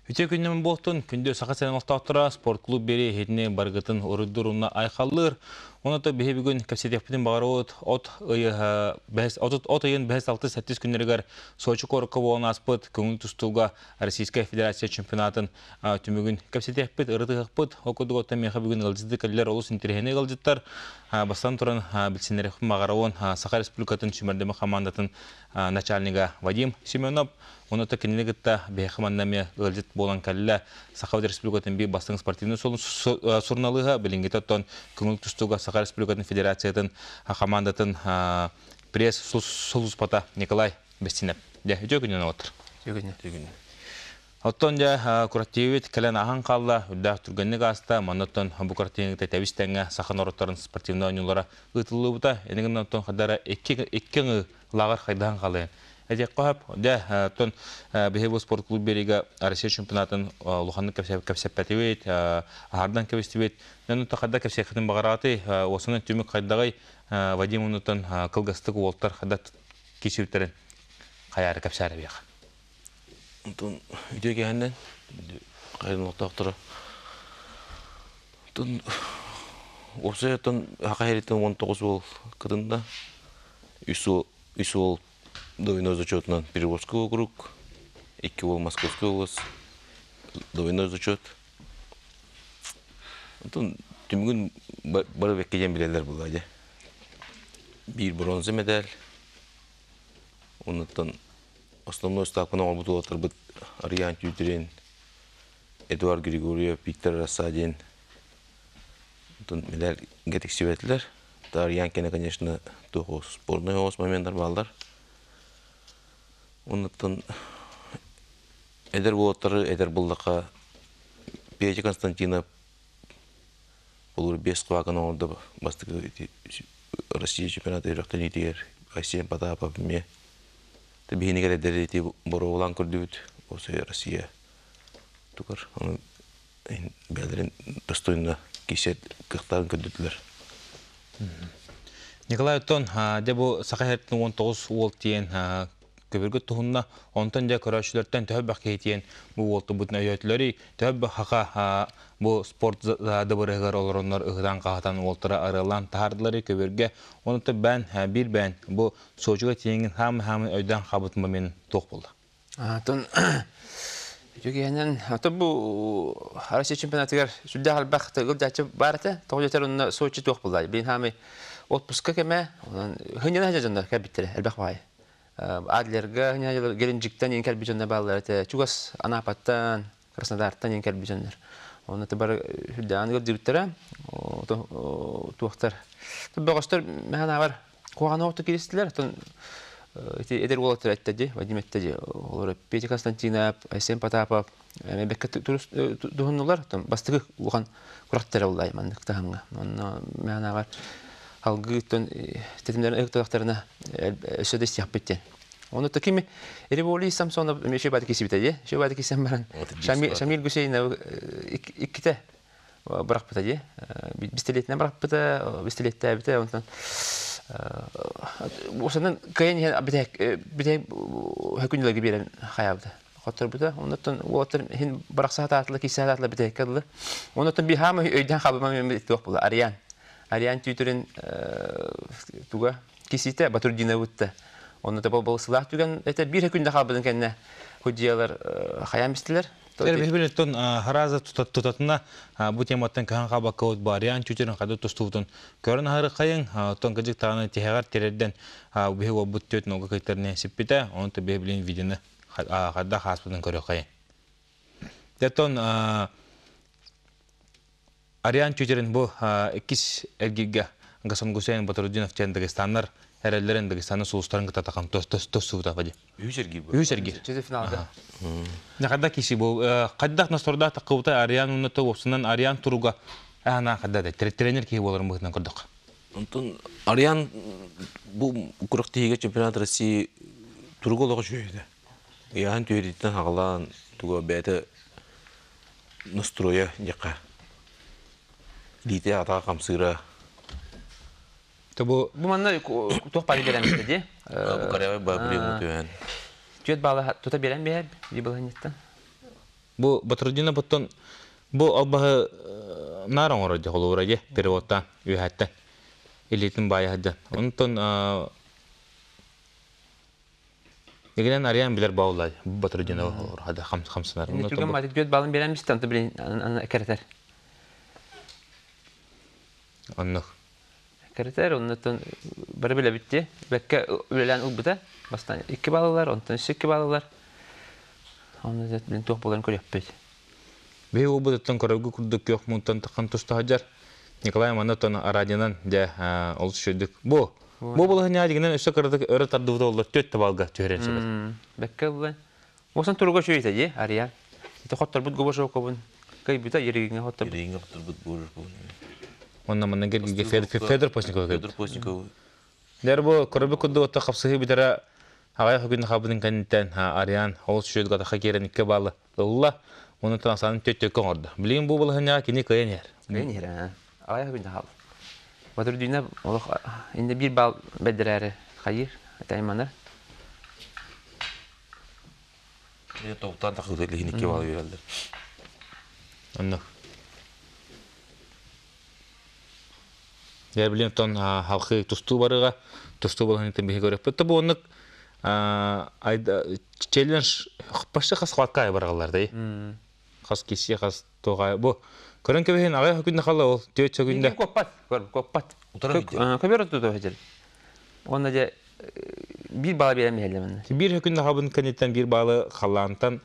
Үтүө күннэн буолтун, күндү Саха сирин олохтоохторо спорт клуб биэри иһитини барыгытын уруйдуур айхаллыыр. Оны то биһи бүгүн кэпсэтиэхпитин баҕарабыт от ыйы от ыйын 5-6-8 күннэригэр Сочи куоракка буолан ааспыт көҥүл тустууга Российскай Федерация чемпионатын түмүгүн кэпсэтиэхпит, ырытыһыахпыт. Ол курдук оттон миэхэ бүгүн ыалдьыты кэллэр олус интэриэһинэй ыалдьыттар. Бастан туран билсиннэриэхпин баҕарабын Саха Республикатын сүүмэрдэмэ хамаандатын начальнига Вадим Семенов. Онно кинини кытта биһиэхэ манна эмиэ ыалдьыт буолан кэллэ. Саха Республикатын биир бастыҥ спортивнай суруналыыһа, билиҥҥитэ оттон көҥүл тустууга Саха Республикатын Федерациятын хамаандатын пресс-сулууспата Николай Бестинов. Дьэ, үтүө күнүнэн уолаттар. Үтүө күнүнэн. Үтүө күнүнэн. Оттон дьэ, куративит кэлэн аһан хаалла, үрдээх түргэнник ааста. Манна оттон бу куративиҥ тэбис тэҥҥэ саха норуоттарын спортивнай оонньуулара ыытыллыбыта. Энигин оттон хадара икки икки лааҕыр хайдаһан халыан. Этиэххэ сөп. Дьэ, оттон биһиги бу спорт клуб биэриигэ Россия чемпионатын улаханнык кэпсэппэтибит, аһардан кэбистибит. Дьон хайда кэпсиэххитин баҕараатый? Уосунан түмүк хайдаҕый? Вадим оннуттан кылгастык уолтар хайда кисүүттэрин хайаары кэпсээрэ биэх. Онтон үтүө кэһэннэн хайын олохтоохторо. Онтон уопсай оттон хаха иһириттэн 19 уол кытынна. Үс уол, үс уол двойной зачетунан Переворский округ, икки уол Московская область, двойной зачет. Онтон түмүгүн бары бэккэ диэн билэллэр буолла дьэ. Биир бронза медаль, оннуттан основной ставканы оҥорбут уолаттарбыт Арыйаан Тютрин, Эдуард Григорьев, Виктор Рассадин онтон медальга тиксибэтилэр. Арыйаан кэнэ, конечно, туох спорный оҕус моменттар бааллар. Оннуттан эдэр уолаттары эдэр буллахха Петя Константинов Олор биэс кваканы оҥордо бастакы Россия чемпионата үрэхтэниитигэр Айсен Потапов эмиэ биһинигэр эдэр ити боруобалаан көрдүбүт осы Россия тугар ону бэйэлэрин достойно киирсэр кыахтарын көрдүтүлэр. Николай оттон дьэ бу Саха сириттэн 19 уол тиийэн көбүргүт туһунна онтон дьэ көрөөччүлэртэн төһө бөх киһитиэн бу уолтубутун өйөөтүлэрий төһө бөх хаха бу спорт дыбырыһыгар олороннор ыһытан-хаһытан уолтара арыалаан таһаардыларый көбүргэ онута бээн биир бээн бу Сочига тиийиҥин хаамы-хаамы өйдөөн хаалбытым мен туох буолла? Атын үтүгэнэн аты бу Россия чемпионатыгар сүрдээх элбэх тыгыл дьааччы баар этэ. Тоҕо диэтэр онно Сочи туох буолла? Бин хаамы отпуска кэмэ, онон хынньана дьоннор кэлбиттэрэ элбэх баҕайы. Адлерга Геленджиктэн иин кэлбит дьоннор бааллар этэ. Чугас Анапаттан, Краснодартан иин кэлбит дьоннор. Онно бар үрдээн ыалдьыбыттара. Туохтар. Бөҕөстөр мэһэн аҕар куһаҕан оҕото киристилэр. Оттон ити эдэр уолаттар этте дии, Вадим этте дии. Олор Петя Константинов, Айсен Потапов бэккэ туһуннулар. Бастакы улахан курактара улай маннык таһымҥа. Онно мэһэн аҕар алгыы оттон тэтимнэрин ыһыкталахтарына өссө да истиэхпит диэн. Ону то кими Револий Самсонов еще бааты кисибитэ дии. Еще бааты кисен баран Шамиль Гусейнов иккитэ бырахпыта дии. Бистилиэтинэн бырахпыта, бистилиэттээбитэ, онтон осанан кыайан иһэн бүтэһик хөкүнүлэргэ биэрэн хайаабыта. Хотторбута. Оннуттан уолаттар иһин бырахса сатаатылар, киирсэ сатаатылар бүтэһиккэ дылы. Оннуттан биһаама өйдөөн хаалбамам туох була Ариан. Ариан түүтүрүн туга киситэ Батурдинабытта. Онно да болсылаах түгэн это биир күндэ хаалбытын кэннэ худьялар хайаан бистилэр. Биһибилиттон хараза тутатына бу тематтан кыһан хаалбакка бу Ариан түүтүрүн хады тустубутун көрөн аһары оттон кыдьык таҕаны тиһэҕэр тирэрдэн биһи уолбут түөт нога кыйтарны сиппитэ, онон биһи видеоны хадда хааспытын көрүөххэйин. Деттон Ариан Чүчерин бу иккис эргииргэ Гасан Гусейн Батрудинов диэн Дагестаннар эрэллэрин Дагестанын сулустарын кытта тахам тоссубута бади. Үһүс эргиир бу. Үһүс эргиир. Чөтө финалга. Хадда киши бу хаддах насторда таққыбыта Ариан уна уопсунан Ариан туруга ана хадда да тренер киһи боларын быһытынан көрдөх. Онтон Ариан бу күрэхтэһиигэ чемпионат России туруга олоҕо үчүгэй Ыйааһын түһэрииттэн хаҕалаан туга бэйэтэ настроя диэххэ илиитэ атаҕа хамсыыра. Бу Бу манна туох баары биэрэн битэ дии. Бу корявай баа приемы түһэн. Түөт баала тута биэрэн биһэр дии былаһынньыттан. Бу Батрудина буттан бу албаһы наар оҥорор дьэ холобура дьэ переводтаан үөһэттэн илиитин баайа сылдьан. Онтон Игинен Ариан билер баулай Батрудина хада хамсанар. Инни түгэн матик дүөт балын берен бистен онто билин керетер. Оннук. Керетер оннотон бары биле битти. Бекке үлелен ылбыта. Бастан 2 балалар, онтон 2 балалар. Онно зет билин туох боларын көрөппүт. Биһи убытыттан көрөргө курдук күөх мунтан таххан туста Николай манна арадинан дьэ олус үчүгдүк. Бу бу булаһын дигинен өссө кыратык өрө тардыбыт оллар төт табалга түһэрэн сөбөт. Бекке ылла. Осан туруга чөйте же Ариан. Ити хотторбут гобошокобун. Кайбыта еригиңе хотторбут. Еригиңе хотторбут гобошокобун. Онна манна герге Федор Постников. Федор Постников. Дер бу көрбү курдук отта хапсыһы битара агай хүгүн хабынын кэнниттэн Ариан олус үчүгдүк атаха киирэн икки баллы ылла. Оны танасанын төт-төккө оҥордо. Билигин бу балаһынньаҕа кини кыайан иһэр. Кыайан иһэр, Агай хүгүн хал. Батырдүйнэ олох инде бир бал бэддэрээри хайыр, тайманар. Тоқтан тақылды лихин икки бал берелдер. Оннук. Я билем тон халқы тустуу барыга, тустуу балаһын биһи көрөппүт. Бу оннук челлендж башы хас хватка баргалар дай. Хас киси хас тоға. Бу көрөн кебеһин агай хөкүндө хала ол төт сөкүндө. Коппат, коппат. Көбөр туту хәҗер. Онна же бир бала берем хәлләмән. Бир хөкүндө хабын кенеттен бир балы халлантан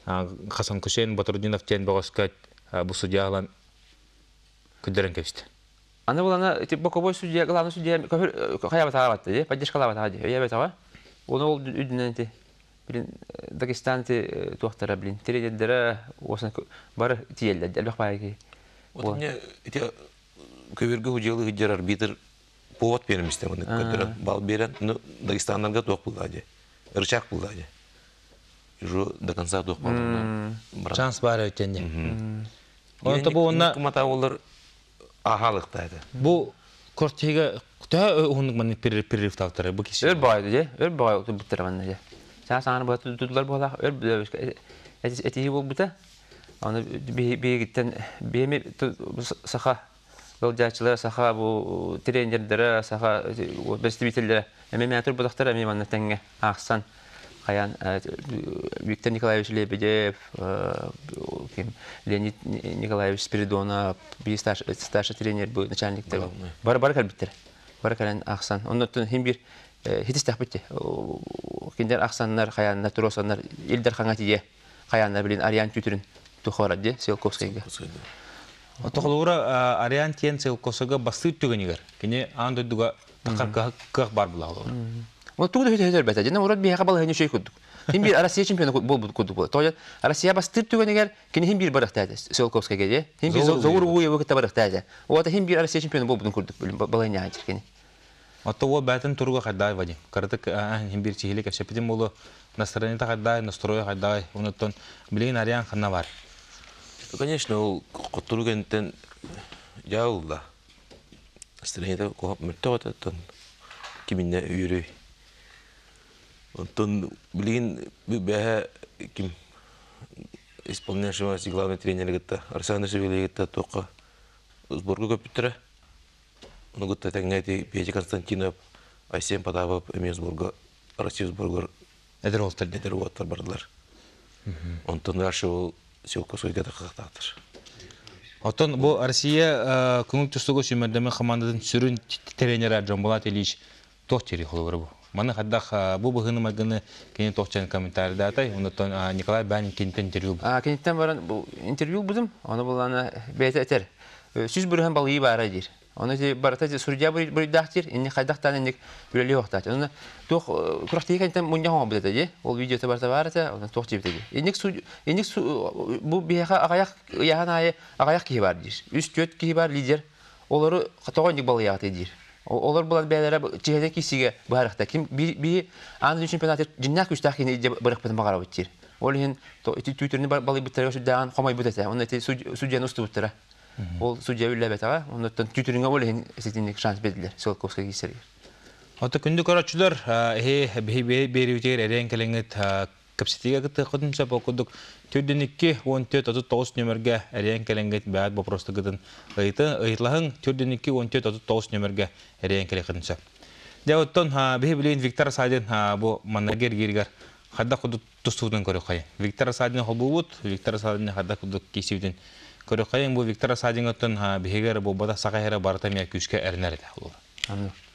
Хасан Кусейн Батрудинов тен богоска бу судьялан күдөрөн кебисти. Аны булана тип боковой судья, главный судья көбөр хаяба таабатты, же, поддержка лаба таабатты. Өйәбе таба. Оны ол үдүнөн ти билин Дагестан ти туактара билин тренердere осын бар тиеллер, элбек байки. Вот мне эти көбөргө худьялы хыджар арбитр повод бермисте муну көтөрөн бал берен, но Дагестандарга туак булды. Рычаг булды. Уже до конца туак булды. Шанс бар өтенне. Онто бу онна кымата олар ахалыкта это. Бу кортеге тә уһунук маны перерыв таптары бу киши. Өр байды же, өр байды буттар манна же. Са саны бу тутулар була, өр эти бу бута. Аны бигиттен беми саха Жолжачылар, саха бу тренердere, саха представительдere, эми мен тур будактар, эми манна теңге ахсан Хаян Виктор Николаевич Лебедев, ким Леонид Николаевич Спиридонов, би старший тренер бу начальник бар бар калбиттер. Бар кален ахсан. Оннан хим бир хитис тахбитте. Киндер ахсаннар, хаяннар, туросаннар, Илдар хаңатие, хаяннар билин Ариан түтүрүн тухора де Селковскийге. Отохолура Ариан тиен Селковскийге басты түгенигер. Кини аан дойдуга тақар кых бар була олор. Вот тугу хөтө хөтөр бәтә. Жана урат бияга бал хәне шөй кудук. Хим бир Россия чемпионы бол кудук була. Тоя Россия бастыр түгенигер кини хим бир барык тәде Селковскийге же. Хим бир Заур уе вакытта барык тәде. Ота хим бир Россия чемпионы бол кудук бал хәне хәҗер кини. Отто ол бәтен туруга хаддай Вадим. Кырдык хим бир чихилик әшепитим болу настроение хаддай, настрой хаддай. Онуттан билген Ариан ханна бар. Конечно, ол коттуру кенттен жаулда. Настроение коп мүртө ототтон киминне үйрөй. Онтон билген бәһә ким исполняющий главный тренер гытта Арсен Севилье гытта тоққа сборга көпүттүрө. Ону гытта теңнети Петя Константинов, Айсен Потапов эми сборга Россия сборгор Эдер олтар. Эдер оттар бардылар. Онтон дальше ол Селковскийге тақақтыр. Оттон бу Россия көңүл түстүгө сүмөрдөмө командадын сүрүн тренери Джамбулат Ильич тохтери холобура бу. Маны хаддах бу быһыны магыны кени тохчан комментарий датай, онтон Николай Банин кенттен интервью. А кенттен баран бу интервью будум, аны буланы бәйт этер. Сүз бүрһән балыйы бара дир. Оны те барата те судья бурдахтир, инне хайдахтан инне үлели вақтат. Оны тох курахты кенттен мунья хоң бит ди. Ол видео те барта барата, оны тох тип ди. Инне су инне су бу бияха агаяк яхан ай агаяк ки бар дир. Үч төт ки бар лидер. Олары тогон балыйы дир. Олар булар бәйләре чиһәдә кисиге барыкта. Ким би аны чемпионат җиннәк күчтә кини барык битен багара битир. Ол хин түтүрне балый битерге сүдәгән хамай битәсә. Оны судьяны усту битерә. Ол судья үллә битәгә, оны түтүрнегә ол хин ситинник шанс бирделәр. Селковский кисергә. Ата көндө карачылар, э бе бе берүтер эрен келеңет Кэпсэтиигэ кыттыаххытын сөп ол курдук 42 14 39 нөмерге эрийэн кэлэҥҥит бэйэҕит боппуруостаргытын ыйытын, ыйыталаһыҥ 42 14 39 нөмерге эрийэн кэлиэххитин сөп. Дьэ оттон биһи билигин Виктор Садин бу маннарга эргииригэр хайдах курдук тустубутун көрүөххэйиҥ. Виктор Садин холбуубут, Виктор Садин хайдах курдук киирсибитин көрүөххэйиҥ. Бу Виктор Садин оттон биһиги эрэ буолбатах саха эрэ барыта эмиэ күүскэ эрэнэр этэ.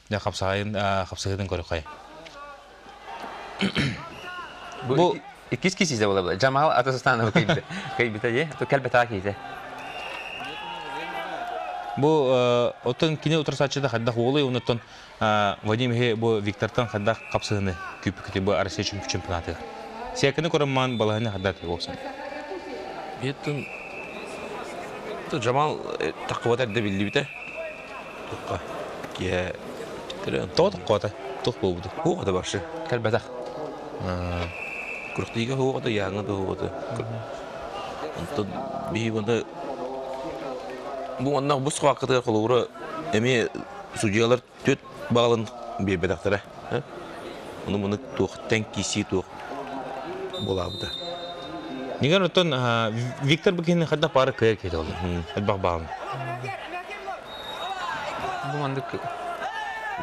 Дьэ хапсаҕайын хапсыһыытын көрүөххэйиҥ. Бу иккис киһи буола Жамал Атасыстанова кыйбыта дии, кэлбэтэх киһитэ. Бу оттон кини утарсааччыта хайдах уолуй, онуттан Вадим иһи бу Виктортан хайдах хапсыһыны күүппүкүтүй бу Россия чемпионатыгар? Сиэккэни көрөн маан балаһыны хайдах болсан? Биеттин Жамал таққыбата эрдэ биллибитэ. Туққа киһэ Тоҕо тоххота? Тух буолбуту? Хуоҕата баршы. Кэлбэтэх. Күрхтиигэ хуоҕата, яаңа да хуоҕата. Онтон биһи онно бу онно бу схваткатыгар холобура эмиэ судьуйалар түөрт баалын биэрбэтэхтэрэ. Ону муну туохтан киисии туох буолаабыта. Нигер оттон Виктор бу киһини хайдах баары кыайар киһи олор. Элбэх баалын. Бу маннык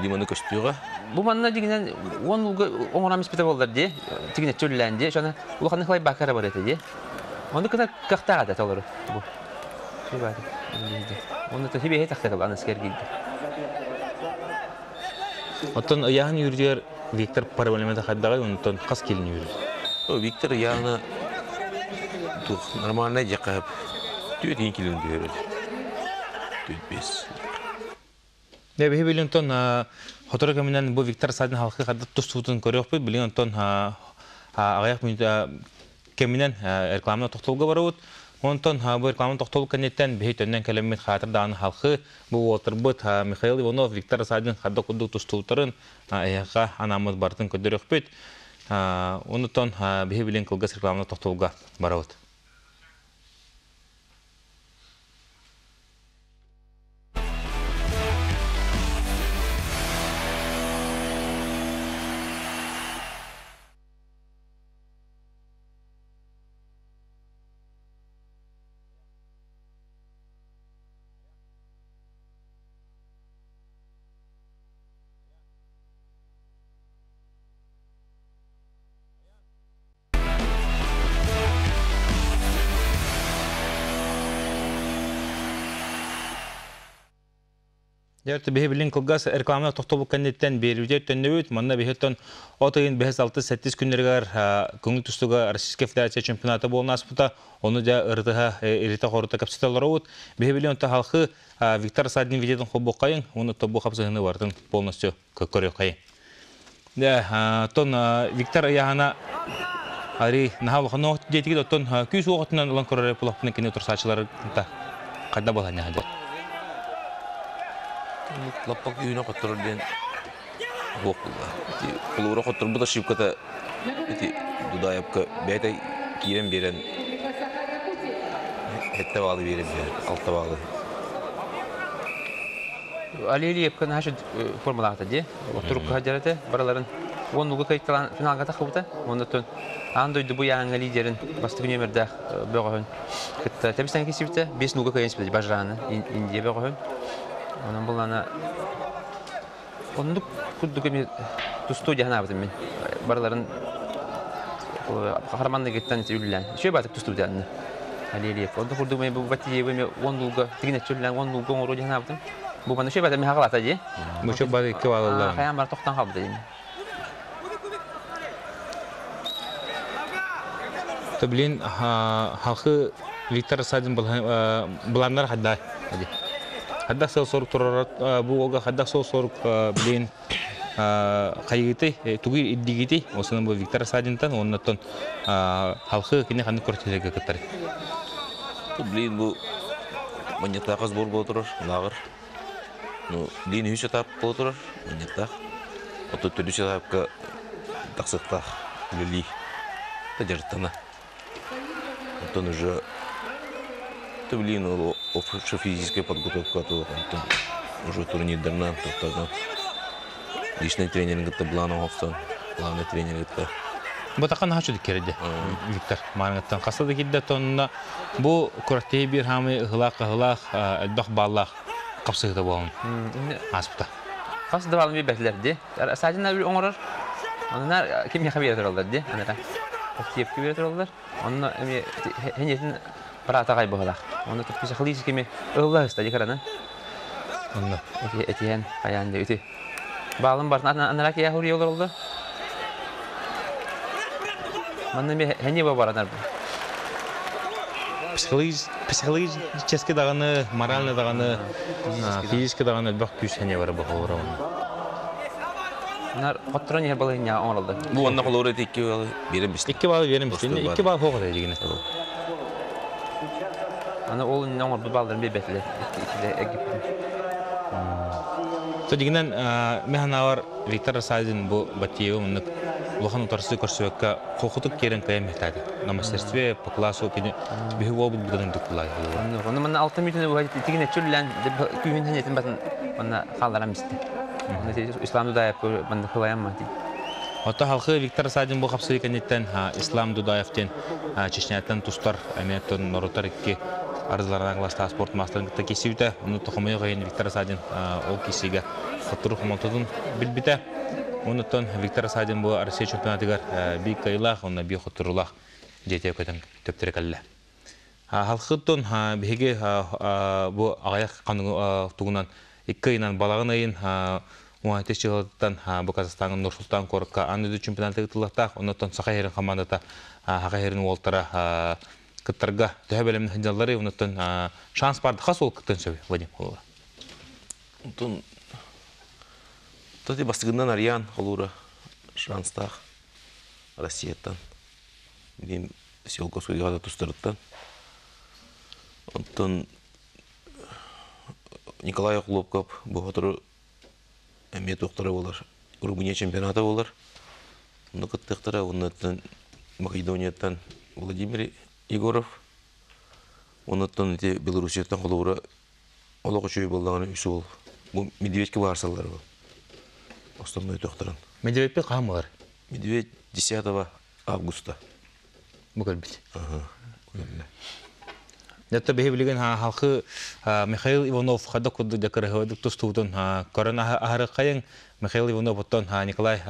Лиманы көстүөҕэ. Бу манна дигинен он улга оҥорам испите боллар дии. Тигине чөллән дии. Шона улаханы хлай бакара бар эте дии. Оны кына кахтаға да толору. Бу. Ши бар. Оны то хибе тахтар аны скер гидди. Оттон ыйааһын үүрдүгэр Виктор проблемата хайдаҕай, онтон хас килин үүрү? Виктор ыйааһына туох нормальный дьакап 4 килин түһэрэр. 4-5. Дэ биһи билин онтон хотору кэминэн бу Виктор Садин халқы хадда тустуутун көрүөхпүт. Билин онтон аҕыйах мүнүүтэ кэминэн рекламаны тохтолго барабыт. Онтон бу рекламаны тохтол кэнниттэн биһи төннөн кэлэммит хаатыр даҕаны халқы бу уолтарбыт Михаил Иванов, Виктор Садин хадда курдук тустуутарын эһиэхэ анааммыт барытын көрдөрүөхпүт. Онтон биһи билин кылгас рекламаны тохтолго барабыт. Дьэ, биһи билин кылгас рекламаны тохтобул кэнниттэн биэрбитигэр төннүбүт. Манна биһиттэн от ыйын 5-6-7 күннэригэр көҥүл тустууга Российскай Федерация чемпионата буолан ааспыта. Ону дьэ ырытыһа, иритэ-хорута кэпсэтэ олоробут. Биһи билин онто халқы Виктор Садин видеотын холбуоххайыҥ, уонна тобу хапсыһыны барытын полностью көрүөххэйиҥ. Дьэ, тон Виктор ыйааһына ари наһаа улахан диэтигит, оттон күүс уоҕутунан ылан көрөр пулахпына кини турсааччылары хайда буолан дьэ. Лаппа күүнэ хотторор диэн буох булла. Ити холобура хотторбут ошибката ити Дудаевка бэйэтэ киирэн биэрэн хетте баалы биэрэн биэрэр, алта баалы. Алиевка наша формалаата дии. Турукка хаджарате бараларын он угу кайталан финалга тахыбыта. Оннотон аан дойду бу яаңа лидерин бастыгы нөмердәх бөҕөһүн кытта тэбистен кисибите 5 нуга кайын сибите бажраны Индия бөҕөһүн. Онон булана оннук курдук эми тустуу жаһанаабытым мин. Бараларын харманны гиттан үллән. Шөй батык тустуу дианны. Алиев. Онду курдук мен бу батиеви мен он нуга тигине чүллән он нуга оңору жаһанаабытым. Бу маны шөй батым хагалата ди. Бу шөй баты икки балалар. Хаян бар токтан калды ди. То блин, халқы Виктор Садин буланнар хадда. Хадда сыл сорук турар бу олга хадда сыл сорук блин хайыгыты тугу иддигити осынан бу Виктор Садинтан оннотон халқы кини ханны көртелеге кыттар. Блин бу маньяктаах сбор буола турар, лааҕыр. Ну, блин үс этап буола турар, маньяктаах. Ото төрдүс этапка тахсыктаах үлэлии та дьарыктана. Онтон уже то блин ол общая физическая подготовка то онтон уже турнирдарынан тоқтардан личный тренерин кытта былаан оҥостон, главный тренер кытта. Бу тақан хаачу диккерде Виктор маарыҥыттан хаста да киирдэ тонна бу күрэхтэһии биир хаамый ыһылаах-хаһылаах элбэх бааллаах хапсыһыыта буолан ааспыта. Хас да баалын билбэтилэр ди. Саадьын оҥорор. Онно кимиэхэ биэрэ тураллар ди. Анара. Киевке биэрэ тураллар. Онно эми хенетин бараата гай быһалах. Онно психологически кими ылла ыста ди караны. Онно. Этиһен хайаан ди үти. Баалын бартын анара кия хури олоролду. Манна ми хени ба баранар бу. Психологически даҕаны, морально даҕаны, физически даҕаны элбэх күүс хене бар бу Нар хотторон иһэр балыһынньа оҥоролду. Бу онно холура икки балы биэрэн бистэ. Икки балы биэрэн бистэ. Икки бал хоҕо дигине. Аны ол инне оҥорбут балларын билбэтилэр. Иккиле эгиппин. То дигинен механавар Виктор Рассадин бу Батиева муннук улахан утарсы көрсүбэккэ хохутук керен кыйам мехтади. На мастерстве по классу кини биһи уобут будан дукулай. Онно манна алта мүтүнө бу тигине чүллән күүһүн хенетин батын манна халларам исти. Ислам Дудаев манна хылаям ма Отто халқы Виктор Рассадин бу хапсыы кэнниттэн Ислам Дудаевтен Чечняттан тустар эмиэттэн норутар икки арызларынан класста спорт мастерын кытта кисибитэ. Ону тохомойо кайын Виктор Рассадин ол кисиге хоттуру хомолтотун билбитэ. Онуттан Виктор Рассадин бу Россия чемпионатыгар би кайылаах, онна би хотturулаах жете көтөн төптөрө кэллэ. Халқыттон биһиги бу ағаяқ қаныгы тугунан икки ыйынан балагын ыйын уанты чыгылыттан бу Казахстанның Нур-Султан корукка аны чемпионаты ытыллахтаах, оннотон Саха херин командата Хака херин уолтара кыттарга төһө белемни хынжаллары, оннотон шанс барды хас ол кыттын сөбү Вадим Холова. Онтон Тати бастыгынан Ариан холура шанстаах Россияттан. Билим Селковскийга тустарыттан. Онтон Николай Хлопков бу хотору эмиэ туохтара буолар. Румыния чемпионата буолар. Онно кыттыахтара, оннуттан Македонияттан Владимир Егоров, оннуттан ити Белоруссияттан холобура олох үчүгэй буоллаҕына үс уол. Бу Медведьке баарсаллар бу. Основной туохтаран. Медведьпи хаһан буолар? Медведь 10 августа. Бу кэлбит. Дэтэ биһи билигин халқы Михаил Иванов хада курдук дакырыһыдык тустуутун көрөн аһарыккайын Михаил Иванов оттон Николай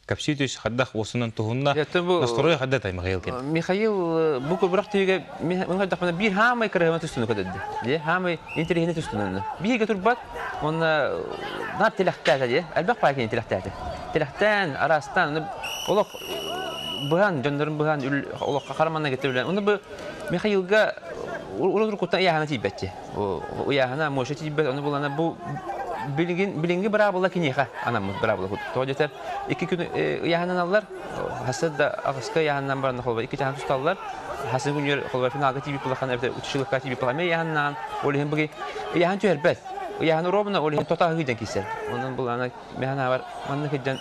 капситус хаддах осунан туһунна настрой хадда тай Михаил кен. Михаил бу көбүрак түйге мен хайдах бир хамай кырыһыма түстүнү көдөдү. Де хамай интерехине түстүнү. Бирге турбат, онна нар телехтәтә де. Әлбәк пайкин телехтәтә. Телехтән арастан олох быһан дьоннорун быһан олох караманна кетте билен. Оны бу Михаилга урут куттан яхана тибетти. Яхана моша тибет, оны булана бу билигин билинги бара киниха анам бара була то жетер икки күн яханан аллар хасад да агыска яханнан баран холба икки жахан тусталлар хасан күнер холба финалга тиби пулахан эбте училыкка тиби пулахан яханнан олихин буги яхан түһәрбәт яхан робна олихин тота хыйдан кисер онун булана механа бар манны хыйдан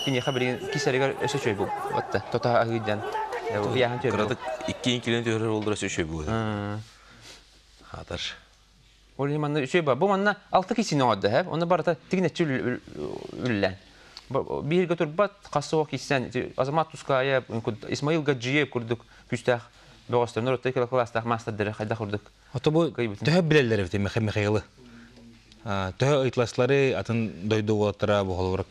киниха билигин кисеригер өсө чөй бу ватта тота хыйдан яхан түһәрбәт Кыратык икки килен түһәрер болдура сөшөй бу. Хатар. Ол манна үчүй ба. Бу манна алты кисини оңодду хэп. Оны барыта тигинеччи үллән. Бирге турбат касоо кисен Азамат Туская, Исмаил Гаджиев курдук күстәх бөгөстөр нороттой класстах мастердер хайда курдук. Ото бу төһө билеллер бит Михаилы. Төһө ыйтласлары атын дойду болаттара бу холбор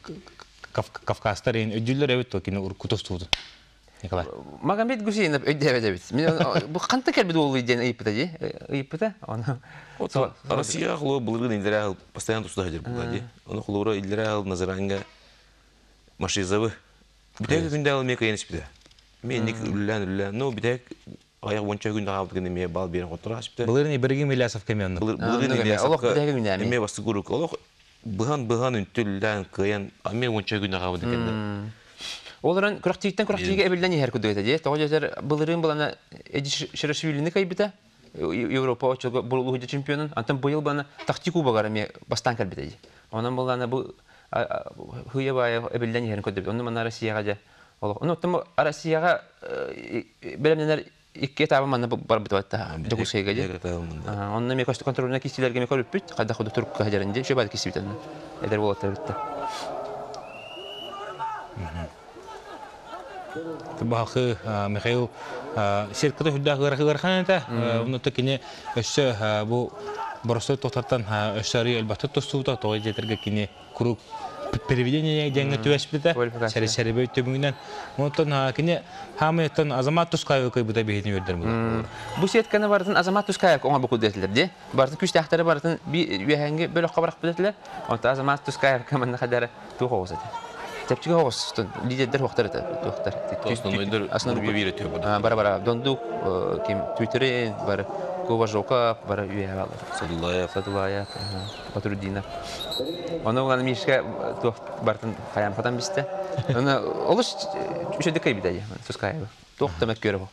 Кавказтар ен өдүллөр эбит то кини уркутус тууду. Николай. Магомед Гусейнов өйдөбөт эбит. Мен бу канта келбит болду ден ыйыппыта ди. Ыйыппыта. Оны Россия хло былыргын илдерэ постоянно туста хадыр була ди. Оны хлора илдерэ Назаранга машизабы. Битек күндә ал мека енис бите. Мен ник үллән үллән. Ну битек аяк бонча күндә алды генә ме бал берен котыра бите. Былырын Ибрагим Ильясов кемен. Былырын Ильясов. Олох битек күндә. Эме басты курук. Олох быхан быхан үнтүллән кыян аме бонча күндә алды генә. Оларын күрәктиктен күрәктиге эбилдән яһәр күдәтә ди. Тогы җәтәр былырын булана Эди Шерешвилини кайбыта. Европа очылгы булу чемпионын. Антон быел бана тахти кубогар ме бастан калбыта ди. Онан булана бу хуя бай эбилдән яһәр күдәт. Оны мана Россияга җа. Олох. Оны тым Россияга белемнәр икки этабы мана бар бит ватта. Жокусайга җа. Онны ме кошты контролына кистиләргә ме көрүп бит. Кайда худы туркка хаҗарын ди. Шөбәт кисибит аны. Эдер болаттар битте. Баһылхы Михаил сетката үрдээх ыарахан этэ. Онно кини өссө бу боростой тохтартан өссө арыы элбэхтик тустубута, тоҕо диэтэргэ кини куруук переведение диэҥҥэ түбэспитэ, сэрибэй түмүгүнэн. Онтон кини хаамыйыттан Азамат Тускаевы кыйбыта биһитин үөрдэр буолар. Бу сетканы барытын Азамат Тускаев оҥорбут курдук дии. Барытын күүстээхтэри барытын үөһээҥҥи бөлөххө барахпыт этилэр. Онтон Азамат Тускаевка манна хадара туох оҕус этэ. Чэпчэки оҕус лидердэр хуохтар этэ туохтар. Основнойдор основной биир өтө бар. Бара бара Дондук ким Твиттерин бар Коважока бар үөһэ балар. Садулаев. Садулаев, Батрудинов. Ону улан Мишка туох бартын хаям хатан бисте. Оны олус үчөдө кайбида Тускаева. Туох да мөккөрө бу.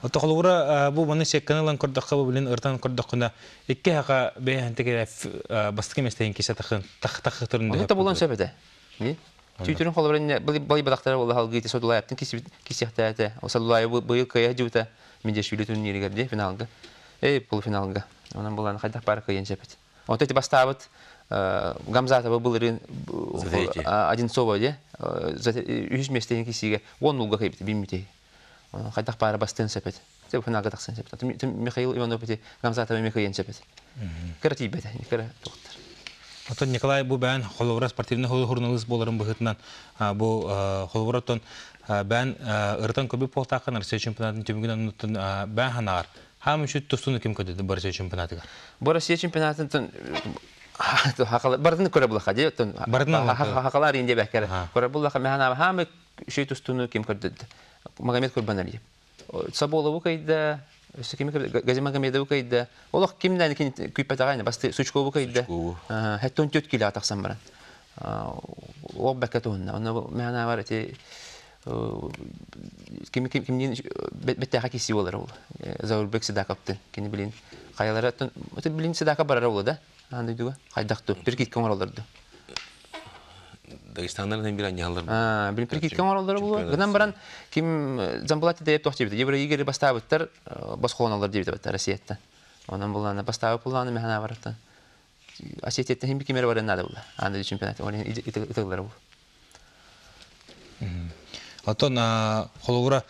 Холобура бу маны секканы ылан көрдөххө, бу билин ыртан көрдөххүнэ, икки хака бэйэһэнтик бастакы местейин кисе тахын тахытырын Оны та булан сөп этэ. Түүтүрүн холобура бали бадахтара була халгыйты Садулаевтын кисиэхтээте. О Садулаев быйыл кыйа жута Медешвили турниригер де финалга. Эй, полуфиналга. Онон булан хайдах бары кыйын сөп. Онто ити бастаабыт Гамзатова былырын Одинцова де үһүс местени кисиге он нулга кыйбыт биммите. Хайдах бары бастын сөп. Те финалга тахсан сөп. Михаил Иванов ити Гамзатова Михаил сөп. Кыра тиийбэтэ, кыра тоқтар. Отон Николай бу бээн холобура спортивный журналист боларын быһытынан бу холобура оттон бээн ырытан көбү полтаакан Россия чемпионатын түмүгүнэн оттон бээн ханаар хаам үчүт тустууну ким көдөдү бу Россия чемпионатыгар? Бу Россия чемпионатын бардын көрө булаха ди оттон хакалар инде бәкәр. Көрө булаха мәхана хаам үчүт тустууну ким көдөдү? Магомед Курбаналиев. Саболову кайда Өссө кими Гази Магомедову кайда. Олох кимден кин күйпәтәгәйне басты Сучкову кайда. Хәттон төт килә тахсан баран. Ол бәкә туһунна. Оны мәхана бар эти ким ким кимнин беттәхә киси болар ул. Заурбек Сидаковтын кини билин. Каялары билин Сидака барар ул да. Андай дуга. Кайдакту. Бир кит коңоролорду. Дагестаннар бир аньялар. Бир кит коңоролору бу. Гынан баран ким Замбулати деп тохти бит. Евро игери бастабыттар, басколоналар деп бит Россияттан. Онан буланы бастабы буланы механа бараттан. Осетияттан хим кимер бар нада була. Анда чемпионат. Оны итыглар бу. Отон холура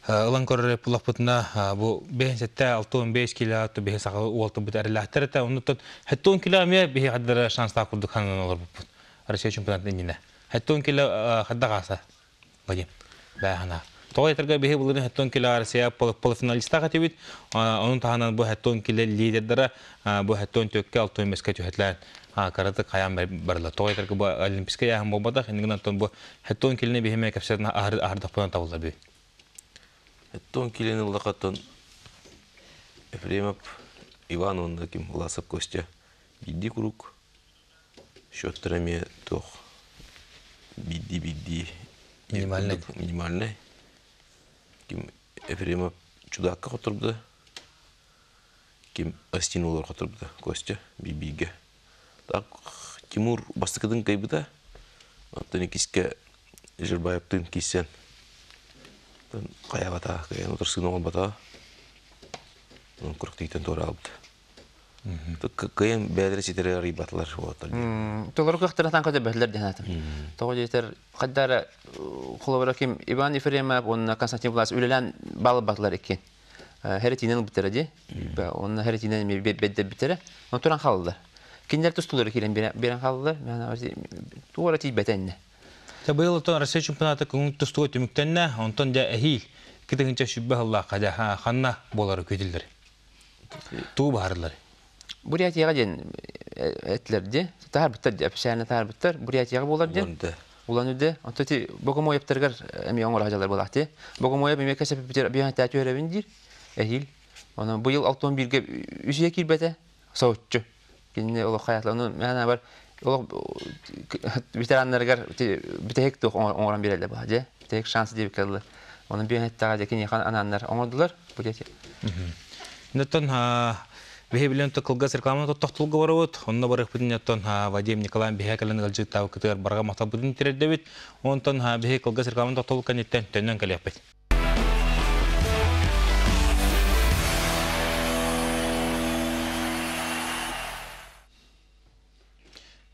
ылан көрөр пулапытына бу 5-7 6-5 кило то бе сага уолты бут әрләхтер та оннотон хәттон кило ме бе хаддара шанс та курдук ханан олар бут. Россия чемпионатын инне. Хәттон кило хадда гаса. Вадим. Бәхана. Тоғай терге бе булырын хәттон кило Россия полуфиналиста катыбит. Onun таханан бу хәттон кило лидердара бу хәттон төккә алты мескә төһәтләр. Караты каян барла. Тоғай терге бу олимпийская яһын болбада, хиндигнан тон бу хәттон килне бихеме кәпсәрнә ахыр ахырдак булан табылды би. Хәттон килне лакаттан Ефремов Иван онда ким Власов Костя бидди круг счеттерами тох бидди бидди минимальный минимальный ким Ефремов чудакка которды ким Астин олар которды Костя бибиге так Тимур бастыкыдын кайбыта антон киске Жирбаевтын кисен каябата каян отырсын оңон бата курктыйтен тора алыпты. Кыйын бәдер ситере рибатлар вот. Толор кыхтырatan көтө бәллер дихатым. Того жетер каддар холобра ким Иван Ефремов, он Константин Влас үлелән балы батлар иккен. Херетинен битере ди. Он херетинен бедде битере. Он туран халды. Киндер тустулары кирен берен халды. Мен туара ти бетенне. Та быйыл тон Россия чемпионаты көңүл тустуга түмүктенне, онтон да эхил китегинче шүббе алла када ханна болары көйдүлдер. Туу баарылар. Бурятияга ден этлерди. Тахар биттер, официально тахар биттер. Бурятияга болар ден. Улан үдө. Онто ти Богомоевтергер эми оңор хажалар болакты. Богомоев эми кесеп битер биян тәтү өрөбүн дир. Эхил. Оны быйыл 6-11-ге үсүе кирбете. Сооччу. Кинне олох хаятлы. Оны мәна бар. Олох ветераннаргар битек тух оңоран берелде бу. Же. Битек шанс деп келди. Оны биян тага же кине хан ананнар оңордулар. Бурятия. Нөттөн Бихи билен кылгас рекламаны тоттохтулга барабыт. Онно барых бүтүн нөттөн Вадим Николай бихи кэлэн ылжыттабы кытыгар барга мактал бүтүн тирердебит. Онтон бихи кылгас рекламаны тоттохтулга кэнниттен төннөн кэлиэхпит.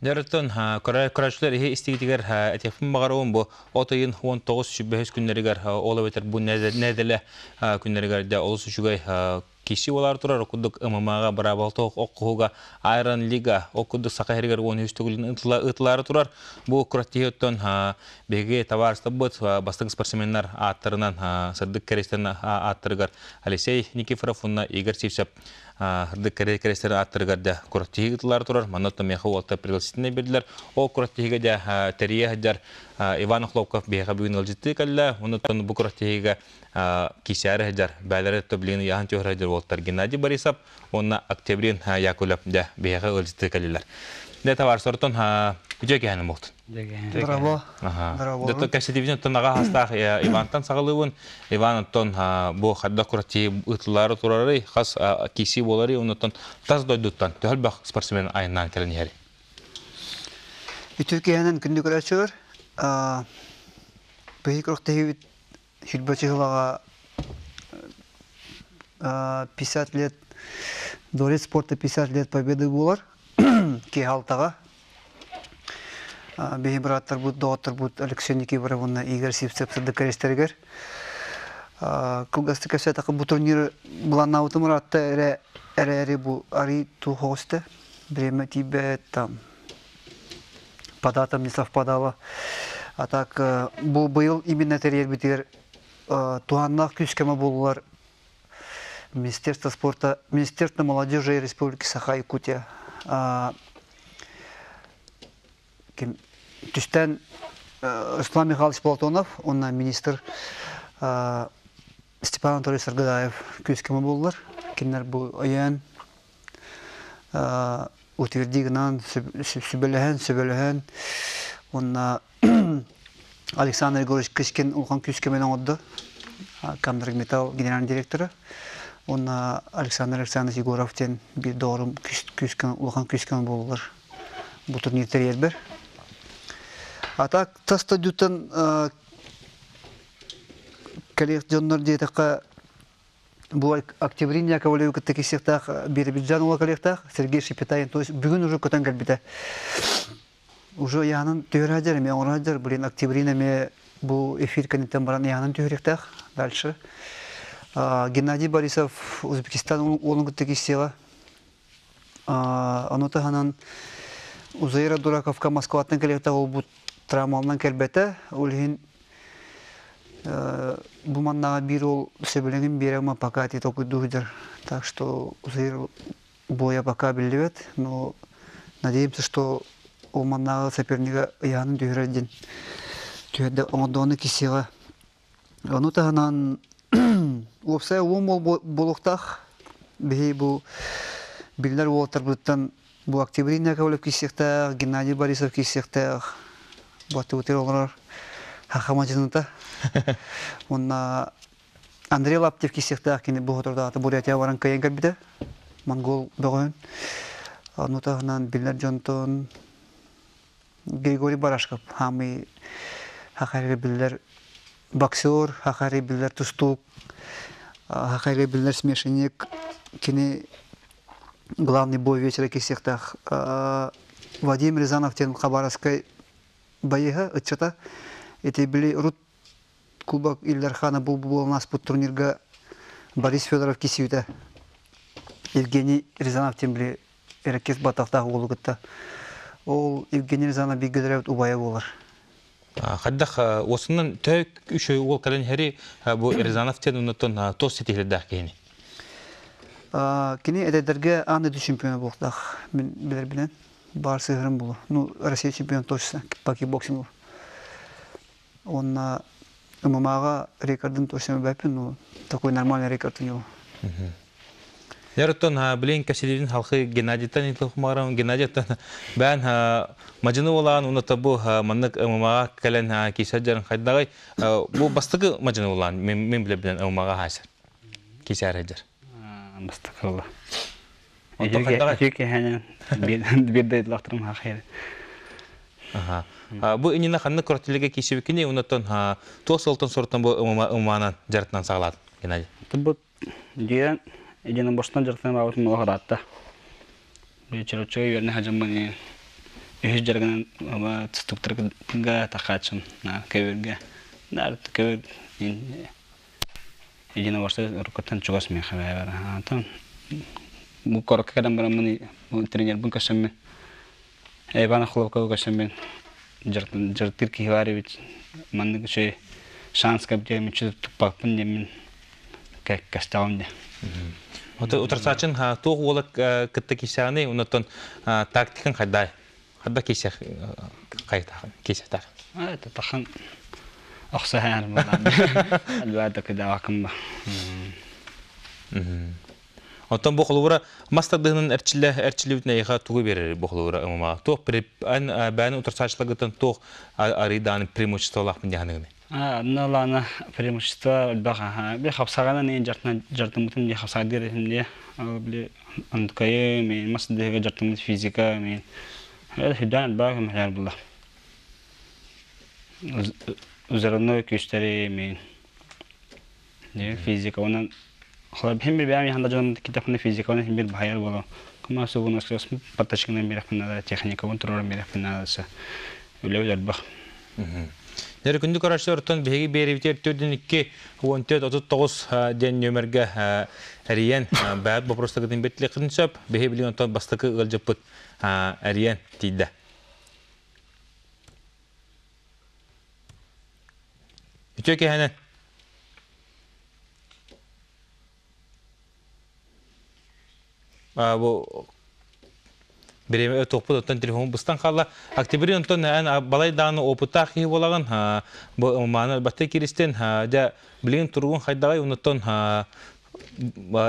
Дьарыттан көрөөччүлэр иһи истигитигэр этиэхпин баҕарабын бу от ыйын 19 күннэригэр ол эбэтэр бу нэдэлэ күннэригэр дэ олус үчүгэй киси болар турар курдук ММА-га быраабалта оккуһуга Айрон Лига ол курдук Саха сиригэр 13 төгүлүн ыытылаары турар. Бу күрэхтэһииттэн биһиги табаарыстарбыт бастыҥ спортсменнар ааттарынан сырдык кэриэстэн ааттарыгар Алексей Никифоров уонна Игорь Сивцев Ырдык кэрэстэри аттарыгар да күрэхтэһии ыытыллаары турар. Манна миэхэ уолта пригласительнай бердилэр. Ол күрэхтэһиигэ да тэрийэ сылдьар Иван Охлопков биһиэхэ бүгүн ыалдьыттыы кэллэ. Онуттан бу күрэхтэһиигэ киисээри сылдьар бээлэри билигин ыйааһын түһэрэ сылдьар уолаттар Геннадий Борисов уонна Октябрин Яковлев да биһиэхэ ыалдьыттыы кэллилэр. Дэ товарищтартан үтүө киһини буолтун. Браво. Браво. Кэпсэтиибитин оттон аҕа хастаах Ивантан саҕалыыбын. Иван оттон бу хайдах күрэхтэһии ыытыллаары турарый, хас киисии буоларый, оннуттан тас дойдуттан төһө элбэх спортсмен айаннаан кэлэн иһэрий? Үтүө киэһэнэн күндү көрөөччүлэр. Биһиги күрэхтэһиибит 20 чыһылаҕа 50 лет Дворец спорта 50 лет победы буолар. Киэһэ алтаҕа. Биһи бырааттарбыт, доҕотторбут Алексей Никифоров уонна Игорь Сивцев сырдык кэриэстэригэр кылгастык кэпсээтэххэ бу турнир былааннаабытым ыраатта эрэ эрээри бу арый туох оҕуста время тиийбэт там по датам не совпадало. А так бу быйыл именно тэрийэрбитигэр туһааннаах күүс-көмө буоллулар Министерство спорта, Министерство молодежи Республики Саха-Якутия ким түстэн Руслан Михайлович Платонов уонна министр Степан Анатольевич Саргыдаев күүс-көмө буоллулар. Кинилэр бу өйөөн утверди гынан сүбэлэһэн, сөбөлөһөн уонна Александр Егорович Кычкин улахан күүс-көмөнү оҥордо. Камдрагметалл генеральный директора. Уонна Александр Александрович Егоров диэн биир доҕорум күүс улахан күүс-көмө буоллулар бу турнир тэрийэрбэр. А так тас дойдуттан кэлиэх дьоннор диэтэххэ бу Октябрин Яковлевы кытта киирсиэхтээх Биробиджан уола кэлиэхтээх Сергей Шепетаин, то есть бүгүн уже көтөн кэлбитэ. Уже ыйаанын түһэрэ сылдьар, эмиэ оҥоро сылдьар, блин, Октябрин эмиэ бу эфир кэнниттэн баран ыйаанын түһэриэхтээх дальше. Геннадий Борисов Узбекистан уолун кытта киирсиэҕэ. Ону таһынан Узаира Дураковка Москваттан кэлиэхтээх буолбут травмалынан кэлбэтэ. Ол иһин бу маннаҕа биир уол сөбүлэҥин биэрэ пока ити толкуйдуу сылдьар. Так что Узаир боя пока биллибэт, но надеемся, что ол маннааҕы сопернига ыйаанын түһэрэр диэн түһэрдэ оҥордоҕуна кисиэҕэ. Ону таһынан уопсай уом буолуохтаах биһи бу биллэр уолаттарбыттан бу Октябрин Яковлев киирсиэхтээх, Геннадий Борисов киирсиэхтээх, бу аттыбытыгар олорор Хахама мадьыныта. Уонна Андрей Лаптев киирсиэхтээх кини бу соторутааҕыта Бурятия баран кыайан кэлбитэ. Монгол бөҕөһүн. Ону таһынан биллэр дьонтон Григорий Барашков хаамый хахайга биллэр боксер, хахайга биллэр тустуук, хахайга биллэр смешанник. Кини главный бой вечера киирсиэхтээх Вадим Рязанов диэн Хабаровскай байыһа, ыччата. Ити били урут Кубок Ильдархана бу буолан ааспыт турнирга Борис Федоров киирсибитэ. Евгений Рязанов диэн били эркис батахтаах уолу кытта. Ол Евгений Рязанов бииргэ төрөөбүт убайа буолар. Хайдах уосунан төһө үчүгэй уол кэлэн иһэри бу Рязанов диэн оннуттан туос ситиһилэрдээх киһини? Кини эдэрдэргэ аан дойду чемпиона буолуохтаах мин билэрбинэн. Баар сыһырым булу. Ну, Россия чемпион точно по кикбоксингу. Уонна ММА-ҕа рекордын точно билбэппин, но такой нормальный рекорд у него. Яроттон билин кэсилирин халқы Геннадийтан итилхумарам Геннадийтан бән мажыны болаан уна табу маннык ММА-ға кэлэн кисер хайдагай бу бастыкы мажыны болаан мен биле билен ММА-ға хайсар кисер хеджер. Бастыкы болла. Үчү киһэнэн бир дойдулахтарым хахайы. Бу инина ханнык күрэхтэлигэ киирсибиккиний оннуттан туох сылтан сортон бу ымаанан дьарыктанан саҕалаат Геннадий? Бу дьиэн единоборствон дьарыктанан баабытым олох ыраатта. Чороччуга үөрэнэ сылдьаммын Үһүс дьарыгынан тустууктарга тахааччым көбүргэ. Нар көбүр единоборство уруккуттан чугас миэхэ бэйэбэр. Антон бу корокка кэлэн бараммын тренербин көрсөммүн Иван Охлопковы көрсөммүн дьарыктыыр киһи баар эбит. Маннык үчүгэй шанс кэбдиэ мүччү туппаппын диэммин кэстэҕим дии. Утарсаачын туох уола кытта киирсэҕиний, оннуттан тактикаҥ хайдай? Хайда киирсэх киирсэхтаах? Это тахан охсаһаар буолан. Албаата кыдаакым ба. Оттон бу холобура мас тардыһынан эрчиллэ эрчиллибитин эйиэхэ тугу биэрэр бу холобура ымыма? Туох бэйэни утарсааччыларгыттан туох арыйдаан преимуществолаахпын диэханыгыный? Онно лаана преимущество элбэх аха. Би хапсаҕанан эйин жартынан жартыммытын дии хапсаҕа этим дии. Ол били андыкайы мен мас тардыһыга жартыммыт физика мен хүдээн элбэх көмөлөр була. Узорной күүстэри мен физика онон хим бир бэйэм яханда дьон китэхпинэ физика онон хим бир баһайар буолуо кума сугун паттачкынан биэрэхпин наада техникабын туруоран биэрэхпин наада үлэбит элбэх. Дьэ күндү көрөөччүлэр биһиги биэриибитигэр 4 2 14 39 диэн нүөмэргэ эрийэн бэйэт боппуруостаргытын биэртилиэххитин сөп. Биһиги билигин онтон бастакы ыалдьыппыт эрийэн тиийдэ. Үтүө киэһэнэн. Бу бириэмэ туохпут оттон телефон быстан хаалла. Октябрь онтон эн балай дааны опыттаах киһи буолаҕын. Бу мааны батты киристен дьэ билигин туругун хайдаҕай онуттан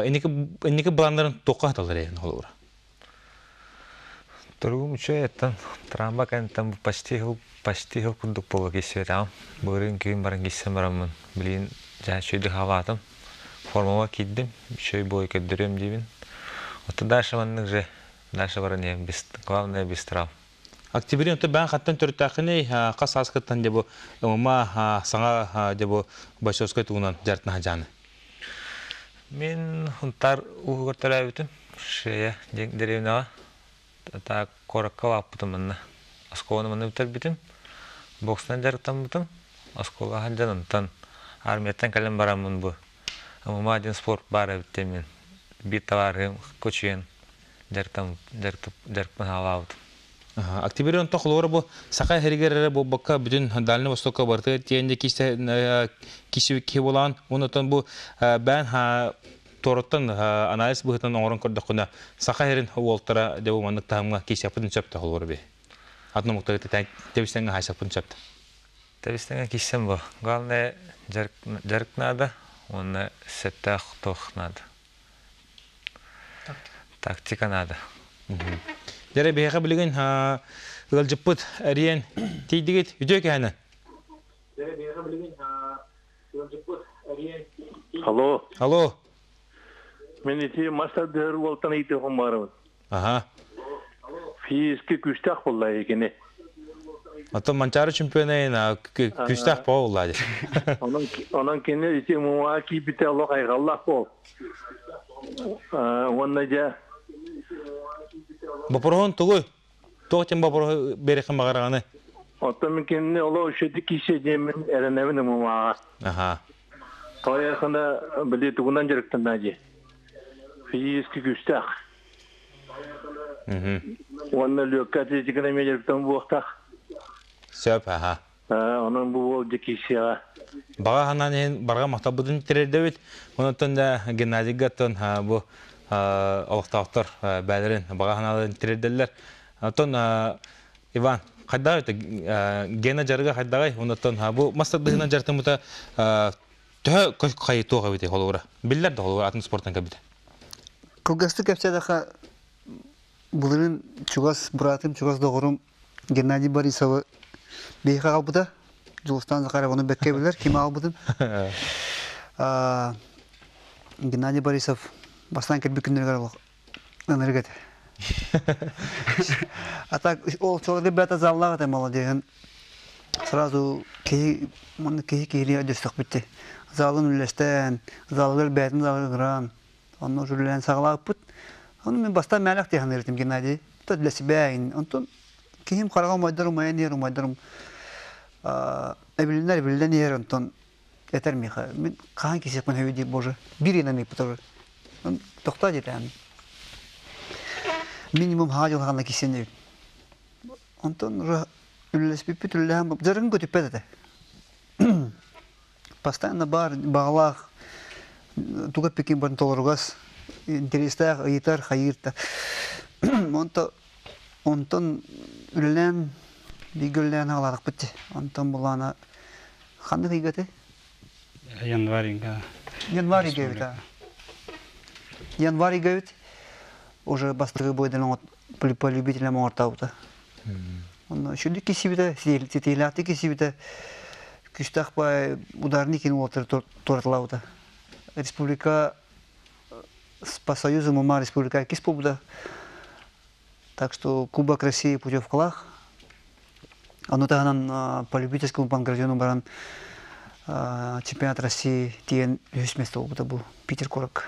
инники инники планнарын туохха хаталар эйэн холобура. Туругум үчүгэй оттон трамба кэнниттэн почти сыл почти сыл курдук буола киирсибэтэҕим. Былырыын күһүн баран киирсэн бараммын билигин дьэ үчүгэйдик хаалаатым. Формаба киирдим, үчүгэй бой көрдөрүөм диибин. Оттон дальше маннык же дальше баран иһэн без главное без травм. Октябрин отто бээн хаттан төрүттээххиний хас сааскыттан дьэ бу ымыма саҥа дьэ бу бойцовскай тугунан дьарытнаһа дьааны. Мин Хунтаар ууһугар төрөөбүтүм. Шея диэн дэриэбинэҕэ. Так куоракка улааппытым манна. Оскуоланы манна бүтэрбитим. Боксунан дьарыктаммытым. Оскуолаҕа сылдьан онтон армияттан кэлэн бараммын бу ММА диэн спорт баар эбит диэн биир табаарыһым кучуйан дьарыктам дьарыкпын хаалаабытым. Октябрь онто холобура бу Саха иһэригэр эрэ буолбакка бүтүн Дальний Востокка барытыгар тиийэн кисе киһи буолаан онтон бу бээн туораттан анализ быһыытынан оҥорон көрдөххүнэ Саха иһэрин уолтара дьэ бу маннык таһымҥа киисиэхпитин сөп да холобура би атын омуктары тэбистэҥҥэ хаайсахпын сөп. Тэбистэҥҥэ кииссэм бу. Главное дьарык наада уонна сөптөөх туох наада. Тактика наада. Дьэрэ биһиэхэ билигин ыалдьыппыт эрийэн тиийдигит үтүө кэһэнэ. Дьэрэ биһиэхэ билигин ыалдьыппыт эрийэн Алло. Алло. Мен ити мас тардыһар уолтан ыйытыахым баарыбын. Аха. Физически күүстээх буолла кини. Оттон Манчаары чемпионайын күүстээх буолла дии. Онон онон кини ити муҥаа киирбитэ олох айҕаллаах буол. Уонна дьэ Боппуруоһун тугуй? Туох диэн боппуруоһу биэриэххин баҕараҕыный? Оттон мин кинини олох үчүгэйдик киирсиэ диэммин эрэнэбин ММА-ҕа. Аха. Тоойохуна били тугунан дьарыктанна дии. Физически күүстээх. Уонна лүөккэ атлетиканы эмиэ дьарыктан буолуохтаах. Сөп, аха. Онон бу уол дьэ киирсиэҕэ. Баҕа санаан иһин барҕа махталбытын тириэрдэбит. Онтон да Геннадийга оттон бу олохтоохтор бээлэрин баҕа санааларын тириэрдэллэр. Оттон Иван, хайдаҕый Гена дьарыга хайдаҕый? Онтон бу мас тардыһыынан дьарыктаммыта төһө хайытуох эбитий холобура? Биллэр да холобура атын спортан кэлбитэ. Кылгастык кэпсээтэххэ, былырыын чугас быраатым, чугас доҕорум Геннадий Борисовы биһиэхэ аҕалбыта. Дьулустаан Захаров ону бэккэ билэр, ким аҕалбытын. Геннадий Борисов бастаан кэлбит күннэригэр ынырык этэ. А так ол человек ребята заллаах этэ молодеһын. Сразу киһи маннык киһи киһилии өйдөстөхпүт Залын үллэстэн, залыгар бэйэтин залыгар ыҥыран, онно үлэлээн саҕалаабыппыт. Ону мин бастаан мээлэх диэхин этим Геннадий. Для себя. Онтон Киһим хараҕа умайдар умайан иһэр, умайдарым эбилиннэр эбиллэн иһэр, онтон этэр миэхэ, мин хаһан кисиэхпин сөбүй диир, боже, биир ыйынан ыйыппыт тохтоо диэтээн. Минимум хаҕа дьылҕана кисиэн эбит. Онтон уже үлэлэспиппит үлэлэһэн дьарыгын көтүппэт этэ. Постоянно баар баҕалаах туга эппиккин барын толоругас интэриэстээх ыйытар хайыыр да онто онтон үлэлээн бииргэ үлэлээн аҕалаатахпыт дии онтон булаана ханнык ыйга этэй Январь ыйга. Январь ыйга эбит Январь ыйга эбит уже бастакы бойдан по любителям оҥортообута Онно үчүгдүк киирсибитэ, ситиһиилээхтик киирсибитэ, күүстээх баай ударный киин уолаттары туоратылаабыта. Республика по Союзу ММА республика иккис буолбута. Так что Кубок России путевкалаах. Ону таһынан по любительскому панкратиону баран чемпионат России тиийэн үһүс место буолбута бу Питер куоракка.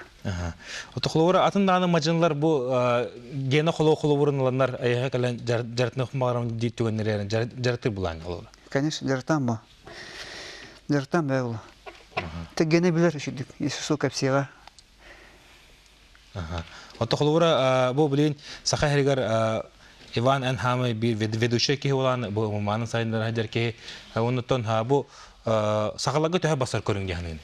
Отохловура атын дааны мадьынлар бу гена холоо холобурун ыланнар айыха кэлэн жарытны хумагарам дии түгэннэр жарыты булаан олора. Конечно, жарытан бу. Жарытан бэ була. Те гене билер үшүдүк. Иисусу кэпсиэҕэ. Отохловура бу билин саха хэригэр Иван Эн Хамай бир ведущий киһи болан бу маманын сайыннара хадьар киһи оннуттан бу сахаларга төһө басар көрүҥ диһанын.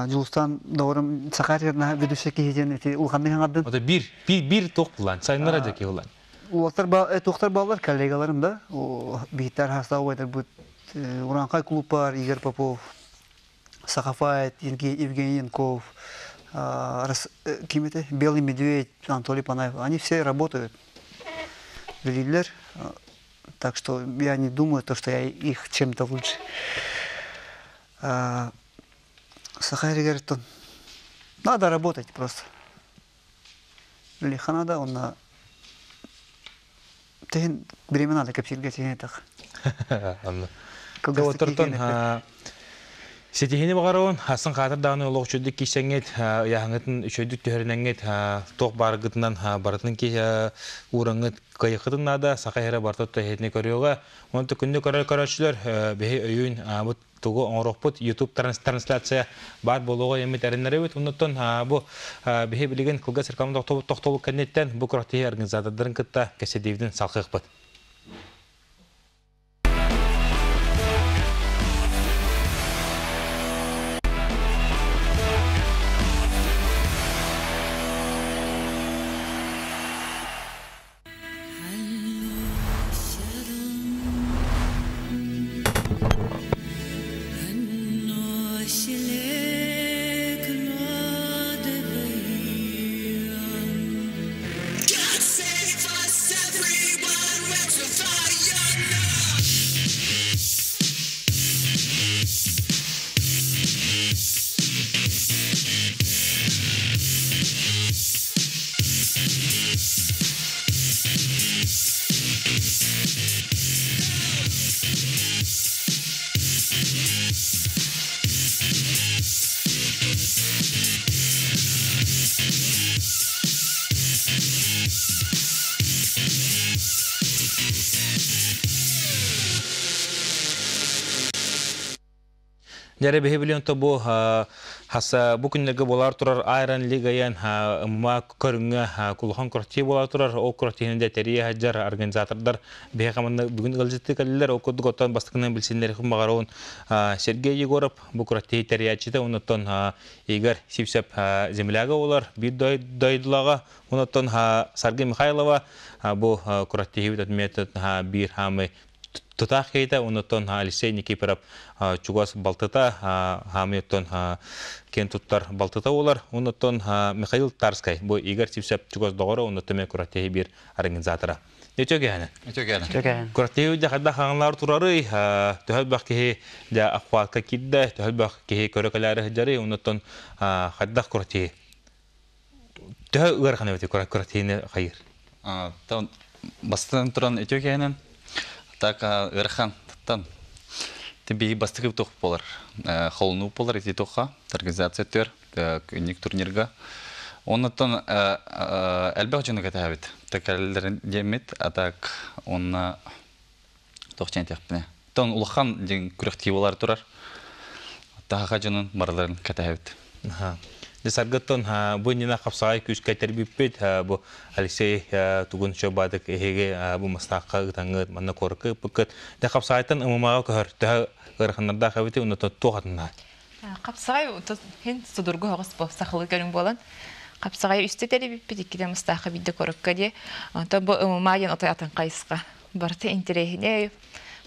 Дьулустан доҕорум Саха сирин ведущий киһи диэн ити улаханнык хаҥардын. Ото бир бир бир туох булан сайыннара дьэ киһи булан. Уолаттар туохтар бааллар коллегаларым да биһиттэр хастаах убайдарбыт Ураанхай клубпар Игорь Попов, Сахафайт, Евгений Янков, ким это? Белый медведь, Анатолий Панаев. Они все работают. Үлэлииллэр. Так что я не думаю, то, что я их чем-то лучше. Саха говорит, надо работать просто. Лиха надо, он Тэһин время надо кэпсииргэ тиһин этэх. Кылгастык Ситиһини баҕарабын, хасын хаатыр даҕаны олох үчүгдүк киирсэҥҥит, ыйааһыҥҥытын үчүгдүк түһэринэҥҥит, туох бааргытынан барытын уураҥҥыт кыайыаххытын наада, саха иһэрэ барыта иһитини көрүөҕэ. Онон күндү көрөр көрөөччүлэр, биһи өйүүн аабыт тугу оҥоруохпут YouTube трансляция баар буолуоҕа эмит эрэннэрэбит. Оннуттан бу биһи билигин кылгас реклама тохтобул кэнниттэн бу күрэхтэһии организатордарын кытта кэпсэтиибитин салҕыахпыт. Дьэ биһи билиэн то бу хаса бу күннэргэ буолар турар Айрон Лигайан ММА көрүҥҥэ кулахан күрэхтии буола турар. Ол күрэхтиини дэ тэрийэ сылдьар организатордар биһи хаманна бүгүн ыалдьыттыы кэллилэр. Ол курдук оттон бастакынан билсиннэриэхпин баҕарабын Сергей Егоров бу күрэхтии тэрийээччитэ, оннуттан Игорь Сивцев земляга буолар биир дойдулаҕа, оннуттан Саргы Михайлова бу күрэхтиһибит отметит биир хаамый тутаах киһитэ, оннуттан Алексей Никифоров чугас балтыта, хаамыйыттан киэн туттар балтыта буолар. Оннуттан Михаил Тарскай, бу Игорь Сивцев чугас доҕоро, оннуттан күрэхтэһии биир организатора. Өтө кэһэнэ. Өтө кэһэнэ. Күрэхтэһии дьэ хайдах хаҥалар турарый, төһө элбэх киһи дьэ охватка киирдэ, төһө элбэх киһи көрө кэлээри сылдьарый, оннуттан хайдах күрэхтэһии төһө ыарахан эбит күрэхтэһиини хайыр? Бастан туран өтө кэһэнэн так ыарахан тан би бастакы тух болар холну болар ити туха организация төр күннүк турнирга. Оннуттан элбэх дьону кэтэһэбит. Тэкэллэрин диэммит, а так онно туох диэн этиэхпинэ. Тон улахан диэн күрэхтии буолар турар. Таһаха дьонун барыларын кэтэһэбит. Десаргыттан бу иннинэ хапсаҕай күүскэ тэрбиппит бу Алексей тугун чобаадык эһиги бу мастаахха ытаҥҥыт манна куоракка ыппыккыт. Дэ хапсаҕайтан ымымаҕа көһөр төһө ыараханнардаах эбити онно туох атыннаах? Хапсаҕай хин судургу оҕус бу сахалыы көрүҥ буолан хапсаҕай үстэ тэрийбиппит иккитэ мастаахха биирдэ куоракка дии. Онтон бу ымымаа диэн отой атын хайысха. Барыта интэриэһинэй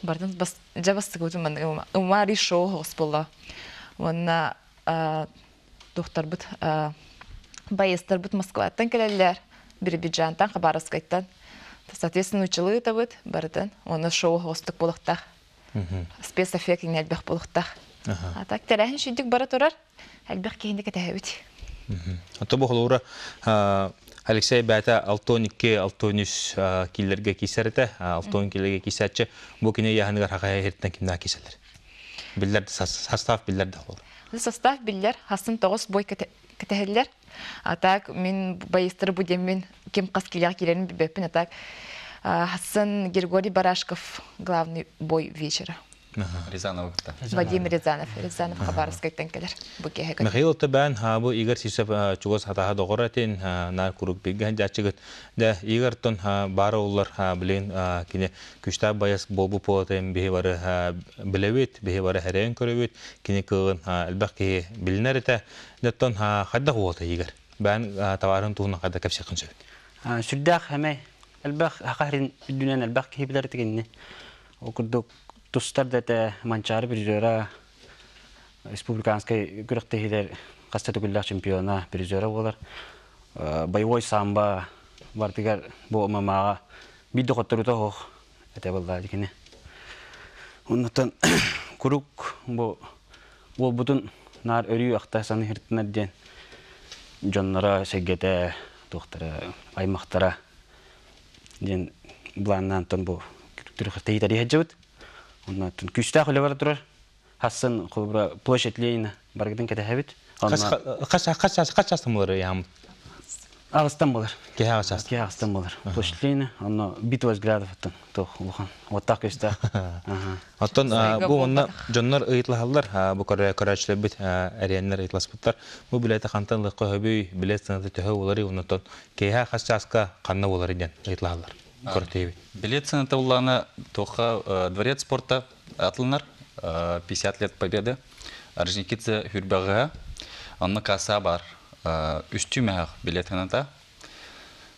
бардын бас дьэ бастакыбытын маннык ымымаа шоу оҕус буолла. Уонна духтарбыт байыастарбыт Москваттан кэлэллэр, Биробиджантан, Хабаровскайтан. Соответственно, училы ыытабыт барытын. Уонна шоу оҕустук буолуохтаах. Спецэффект элбэх буолуохтаах. А так тэрээһин шүйдүк бара турар. Элбэх киһини кэтэһэбит. Ото бу холуура Алексей бэйэтэ 62-63 киилэргэ киисэр этэ. 60 киилэргэ киисээччи. Бу кини яһыныгар хахая иһиттэн кимнээх киисэлэр. Биллэр состав биллэр да холуура. Состав биллэр. Хасын тоҕус бой кэтэһэллэр. А так мин байыстары бу диэммин ким хас киилэҕэ киирэрин билбэппин. А так Хассан Григорий Барашков главный бой вечера. Рязанова кытта. Вадим Рязанов. Рязанов Хабаровскайтан кэлэр. Бу киэһэ Михаил Табан бу Игорь Сисов чугас хатаха доҕор этин нар курук билген жачыгыт да Игорьтон бары оллар билин кини күчтәп баяс болбу полотен биһи бары билебит биһи бары хәрен көрөбүт кини кыгын элбэх киһи билинер этэ деттон хайдах уота Игорь бән товарын туһуна хайда кепсекин сөп. Сүрдээх хэмэй элбэх хахарин үрдүнэн элбэх киһи билэр тигинни. Ол курдук тустар да этэ Манчаары призера республиканскай күрэхтэһиилэр хаста төгүллээх чемпиона призера буолар. Боевой самбо бартыгар бу ММА-ҕа биир да хотторута суох этэ буолла кини. Оннуттан курук бу уолбутун наар өрүү ахта саныһыртынар диэн дьонноро сэргэтэ туохтара аймахтара диэн былааннаантан бу түрхтэйитари сылдьыбыт. Оннуттан күүстээх үлэ бара турар. Хассын холобура площадь Ленина баргытын кэтэһэбит. Хас хас хас частым болар ям? Ағыстан болар. Кеһе ағыс Кеһе ағыстан болар. Площадь Ленина, онно битва взглядов оттон туох улахан оттаах көстөөх. Оттон бу онно дьоннор ыйытлаһаллар, бу көрөөчүлэрбит эриэннэр ыйытласпыттар. Бу билете хантан лыкка хөбүй, билет сыната төһө болары, оннотон кеһе хас часка ханна болары диэн ыйытлаһаллар. Көртейбит. Билет сыната буллаана тоха дворец спорта атылынар 50 лет победы. Орджоникидзе хүрбәҕэ онно касса бар үстүү мэһэх билет сыната.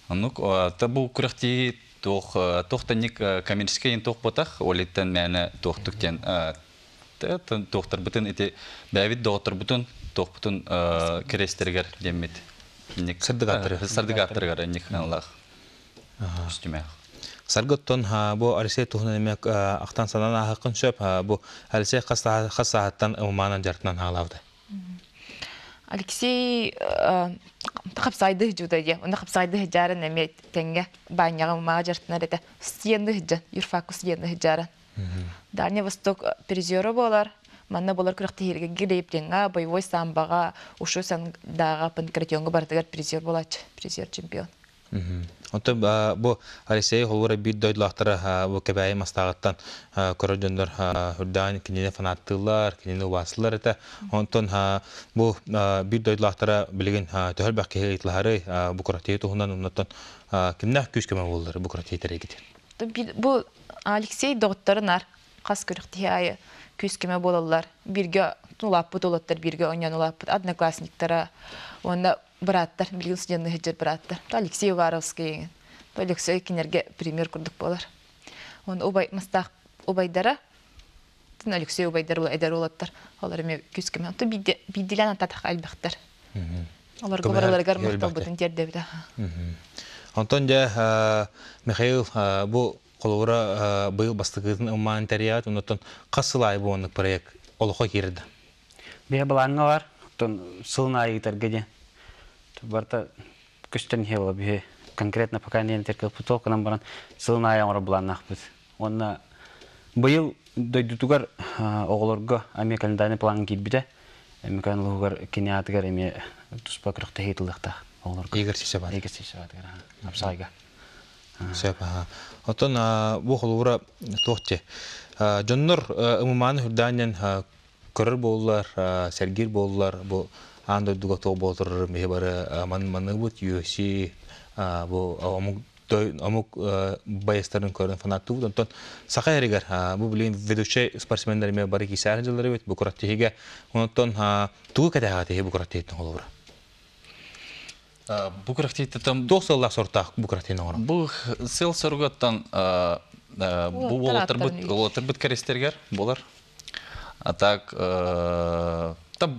Оннук та бу күрэхтии туох туох коммерческий туох ботах олиттен мээнэ туохтук диэн туохтарбытын ити бэйэбит доҕотторбутун туохпутун кирэстэригэр диэммит. Сырдык Сырдык аттарыгар инник ханалаах үстүү мэһэх. Саргыттон бу Алексей туһунан эмиэ ахтан санаан ааһыккын сөп. Бу Алексей хас сааһыттан ымымаанан дьарыктанан хаалаабыта. Алексей хапсайды жуда де. Оны хапсайды жаран эме теңге баняга мага жартынар эте. Студентны жан, юрфаку студентны жаран. Дальний Восток призеры болар. Манна болар күрәктәһиргә грейплинга, боевой самбага, ушу сандага, панкратионга бардыгар призер болач, призер чемпион. Онтон бу Алексей холбура биир дойдулаахтара бу кэбээйи мастааҕыттан көрөр дьоннор үрдээн кинини фанаттыыллар, кинини убаастылар этэ. Онтон бу биир дойдулаахтара билигин төһөл киһи ыйытлаһары бу күрэхтэһии туһунан оннуттан кимнээх күүс көмө буоллар бу күрэхтэһии тэрийгит. Бу Алексей доҕотторун хас күрэхтэһии айы күүс көмө буолаллар. Бирге улааппыт улаттар, бирге ойнон улааппыт одноклассниктара, уонна быраттар, билигин студентны хеджер быраттар. Алексей Уваровский, Алексей кинерге пример курдук болар. Он убай мастах убайдара, тин Алексей убайдар ула эдер улаттар. Олар эме күс көмө. То бидилен ататах албахтар. Олар бараларгар макталбытын тердебит. Онтон жа Михаил бу холобура быйыл бастыкытын ыммаан тэрият, онтон хас сыл аайы бу оннук проект олохо киирди. Биһэ балаанга бар, оттон сылын аайы ыытарга диэн. Барта көстөн иһэ була биһи конкретно пока не теркелпут толкунан баран сылын аайы оҥоро былааннаахпыт. Уонна быйыл дойдутугар оҕолорго эмиэ календарный план киирбитэ. Эмикан луһугар кини аатыгар эмиэ туспа күрэхтэһии тыллыахтаах. Оҕолорго. Игорь Сисебат. Игорь Сисебат. Апсайга. Сөп. Оттон бу холобура туох те. Дьоннор ымымааны хүрдээннен көрөр буоллар, сэргиир буоллар, бу аан дойдуга туох буолтурар миһи бары ман маныбыт UFC бу омук омук байыстарын көрөн фанаттыбыт. Онтон саха эригер бу билин ведущий спортсмендер эме бары кисээр жыллары бит бу кураттиһиге. Онтон тугу кэтэҕэ тиһи бу кураттиһиттен холобура. Бу күрэхтииттэн Туох сыллаах сортаах бу кураттиһин оҥорон? Бу сыл соругаттан бу уолаттарбыт уолаттарбыт кэристергер болар. А так та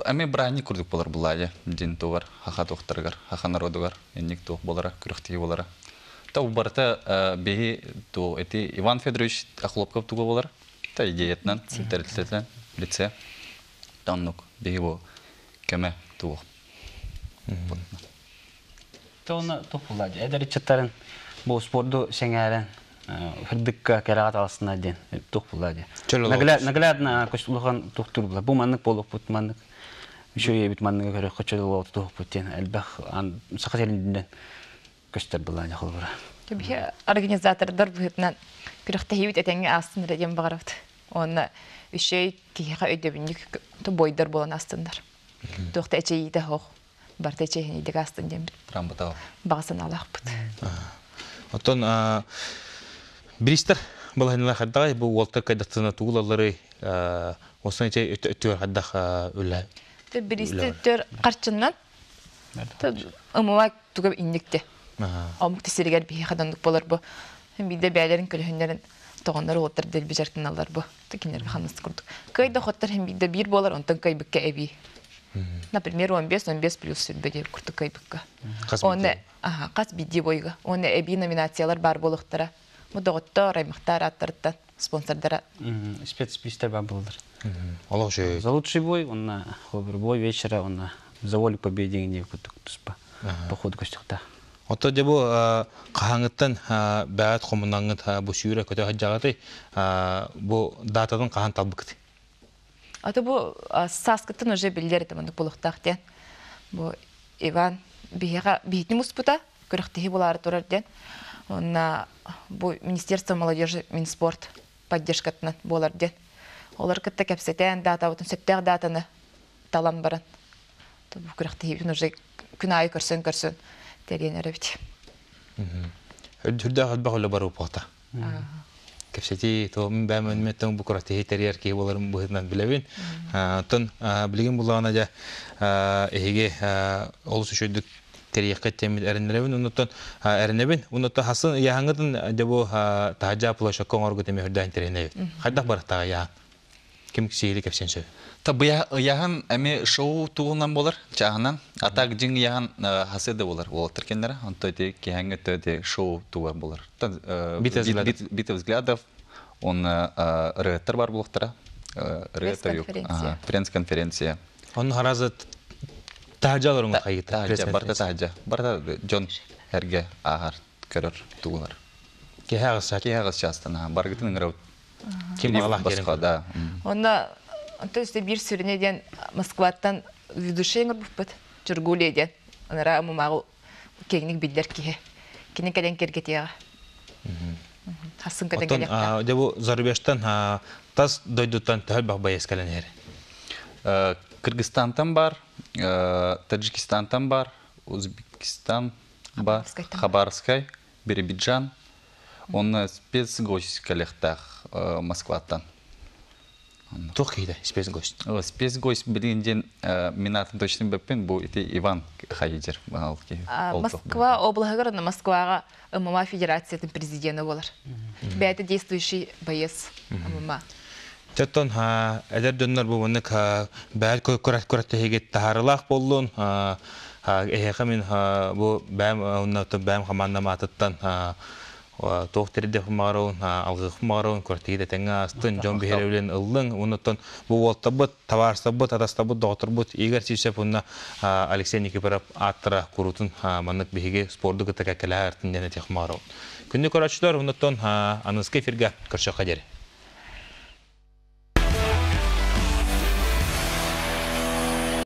эми браник курдук болар булайы дин тугар хаха тохтаргар хаха народугар энник туох болара күрэхтии болара. Та барыта беһи то эти Иван Федорович Охлопков туга болар. Та идеятынан терилтетен лице. Таннук беһи бу кеме туох. Тона топуллади. Эдер ичеттарын бу спорду сеңәрен хырдыкка керагат аласына ден топуллади. Наглядно көстулхан туктур була. Бу маннык болуп бут маннык. Еще бит маннык көрө кочоло тук бут ден элбэх саха телинден көстөр була холбура. Бихе организатордар быһытынан күрөхтәһибит этеңге астын дем багарабыт. Онна үшей киһиэхэ өйдөбүннүк бойдар болан астындар. Туохта эчейите хох. Барта эчейхин астын дем. Трамбатау. Бағасын алақпыт. Оттон биристер балайныла хаддагай бу уолтар кайдаттына тугулалары осын эчей өттүгөр хаддах үлэ. Те биристер төр карчыннан ымыва тугап инникте. Омук тесеригер бихи хадандык болар бу. Биде бәйлерин көлөһүннәрин тоғоннар уоттар дел бижартыналар бу. Тикинерге ханнас курдук. Кайда хоттар хем биде бир болар, онтон кайбыкка эби. Например, 15-15 плюс сүрбе курдук кайбыкка. Оны, аха, кас бидди бойга. Оны эби номинациялар бар болуктара. Бу доготтор, аймактар аттарыттан спонсордара. Спецпристер бар болдыр. Аллах же. За лучший бой, он на бой вечера, он на за волю победе не туспа. Походу костюкта. Ото же бу кахаңыттан бәт хомунаңыт бу сүйрө көтө хаджагаты бу датадан кахан талбыкты. Ато бу саскыттан уже билдер этем булуктак ден. Бу Иван бихега бихитни муспута көрөхтеһи булары турар ден. Онна бу Министерство молодежи, Минспорт поддержкатынан болар ден. Олар кытта кепсетен дата, бутун сөптәг датаны талан баран. Бу көрөхтеһи уже күн айы көрсөн көрсөн терген эребит. Хүрдә хәлбә хәлбә бару похта. Кепсети то мин бәм меттен бу көрөхтеһи терьер ки боларын бу билебин. Тон билген булгана жа эһиге олус үшөдүк терьекке темит эренеребин, оннотон эренебин, оннотон хасын яһаңытын жабу тахажа плошо коңоргу теме хүрдән теренебин. Хайдах барахтага яһан. Ким сиили кепсен сөй. Та яхан эми шоу тугунан болар, чаханан. А так жин яхан хаседе болар, болар кеннер. Онто те кеханге те шоу тугар болар. Та битва взглядов, он рэттер бар булыктара. Рэттер юк. Пресс-конференция. Он харазы тахажалар хайыт. Тахажа, барта тахажа. Барта Джон Херге ахар көрөр тугулар. Кехагыс. Кехагыс частана. Баргытын ыңрау. Ким Аллах керек. Да. Онда то есть бир сүрүнеден Москваттан ведущий буппут. Жургуледен. Анара мумагу кеңник билдер кихе. Кини кэлен кергетияга. Хасын кэлен келек. Дебу зарубежтан тас дойдуттан төхөл бак байес кэлен хер. Кыргызстантан бар, Таджикистантан бар, Узбекистан бар, Хабаровскай, Биробиджан. Он спецгость коллектах Москваттан. Тух кейде спецгость? Спецгость билинден минатын точно беппен бу ити Иван Хайдер. Москва облагар на Москвага ММА федерациятын президенти болар. Бәйті действующий боец ММА. Тэттон эдер дөннөр бу мынык бәл көрәт көрәт тегет тахарылах боллун эхе мин бу бәм оннан бәм хаманна матыттан тоқ терде хумарун алгы хумарун көртиге теңе астын жон бихеревлен ыллың оннан бу волтабыт товарстабыт атастабыт доктор Игорь Сивсев онна Алексей Никифоров аттара курутун маннык биһиге спорду кытта кәкәләр тиндене техмарун. Күндү көрөчүлөр оннан аныскы эфирге көршө кадер.